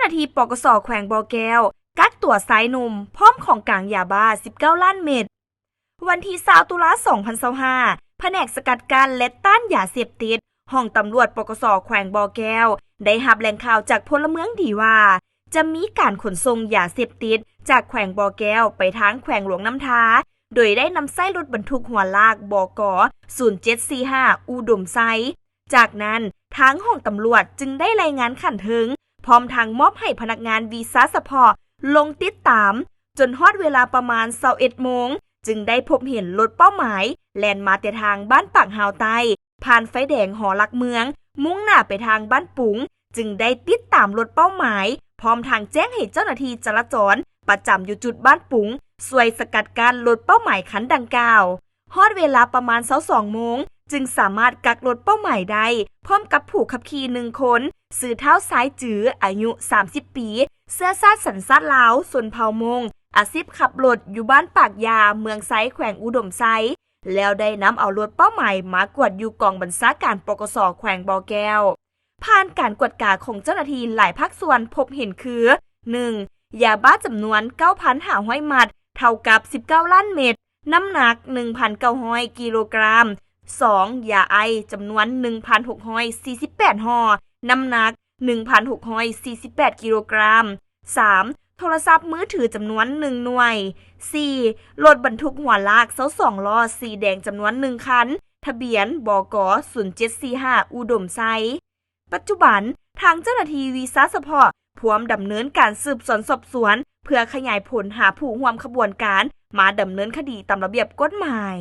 າໜ້າທີ່ ປກສ ແຂວງບໍ່ແກ້ວ ກັກຕົວຊາຍໜຸ່ມ ພ້ອມຂອງກາງຢາບ້າ ສິບເກົ້າລ້ານເມັດ. ວັນທີ ຊາວ ຕຸລາ ສອງພັນຊາວຫ້າ ພະແນກສະກັດກັ້ນ ແລະ ຕ້ານຢາເສບຕິດ ຫ້ອງຕຳຫຼວດ ປກສ ແຂວງບໍ່ແກ້ວ ໄດ້ຮັບແຫຼ່ງຂ່າວຈາກພົນລະເມືອງດີວ່າ ຈະມີການຂົນສົ່ງຢາເສບຕິດ ຈາກແຂວງບໍ່ແກ້ວ ໄປທາງແຂວງຫຼວງນ້ຳທາ ໂດຍໄດ້ນຳໃຊ້ລົດບັນທຸກຫົວລາກ ບກ ສູນເຈັດສີ່ຫ້າ ອຸດົມໄຊ. ຈາກນັ້ນ ທາງຫ້ອງຕຳຫຼວດຈຶ່ງໄດ້ລາຍງານຂັ້ນເທິງ ພ້ອມທັງມອບໃຫ້ພະນັກງານວີຊາສະເພາະລົງຕິດຕາມ ຈົນຮອດເວລາປະມານ ຊາວເອັດໂມງ ຈຶ່ງໄດ້ພົບເຫັນລົດເປົ້າໝາຍ ແລ່ນມາແຕ່ທາງບ້ານປາກຮາວໃຕ້ ຜ່ານໄຟແດງຫໍຫຼັກເມືອງ ມຸ່ງໜ້າໄປທາງບ້ານປຸງ ຈຶ່ງໄດ້ຕິດຕາມລົດເປົ້າໝາຍ ພ້ອມທັງແຈ້ງໃຫ້ເຈົ້າໜ້າທີ່ຈະລາຈອນປະຈຳຢູ່ຈຸດບ້ານປຸງ ຊ່ວຍສະກັດກັ້ນລົດເປົ້າໝາຍຄັນດັ່ງກ່າວ. ຮອດເວລາປະມານ ຊາວສອງໂມງ ຈຶ່ງສາມາດກັກລົດເປົ້າໝາຍໄດ້ ພ້ອມກັບຜູ້ຂັບຂີ່ໜຶ່ງຄົນ ຊື່ທ້າວ ຊາຍຈື ອາຍຸ ສາມສິບປີ ເຊື້ອຊາດສັນຊາດລາວ ຊົນເຜົ່າມົ້ງ ອາຊີບຂັບລົດ ຢູ່ບ້ານປາກຢາ ເມືອງໄຊ ແຂວງອຸດົມໄຊ ແລ້ວໄດ້ນຳເອົາລົດເປົ້າໝາຍມາກວດຢູ່ກອງບັນຊາການ ປກສ ແຂວງບໍ່ແກ້ວ. ຜ່ານການກວດກາຂອງເຈົ້າໜ້າທີ່ຫຼາຍພາກສ່ວນພົບເຫັນຄື ໜຶ່ງ ຢາບ້າຈຳນວນ ເກົ້າພັນຫ້າຮ້ອຍມັດ ເທົ່າກັບ ສິບເກົ້າລ້ານເມັດ ນ້ຳໜັກ ໜຶ່ງພັນເກົ້າຮ້ອຍກິໂລກຣາມ, ສອງ ຢາໄອສ໌ ຈຳນວນ ໜຶ່ງພັນຫົກຮ້ອຍສີ່ສິບແປດຫໍ່ ນ້ຳໜັກ ໜຶ່ງພັນຫົກຮ້ອຍສີ່ສິບແປດກິໂລກຣາມ, ສາມ ໂທລະສັບມືຖືຈຳນວນໜຶ່ງໜ່ວຍ, ສີ່ ລົດບັນທຸກຫົວລາກ ຊາວສອງລໍ້ ສີແດງ ຈຳນວນໜຶ່ງຄັນ ທະບຽນ ບກ ສູນເຈັດສີ່ຫ້າ ອຸດົມໄຊ. ປັດຈຸບັນ ທາງເຈົ້າໜ້າທີ່ວິຊາສະເພາະພວມດຳເນີນການສືບສວນສອບສວນ ເພື່ອຂະຫຍາຍຜົນຫາຜູ້ຮ່ວມຂະບວນການມາດຳເນີນຄະດີຕາມລະບຽບກົດໝາຍ.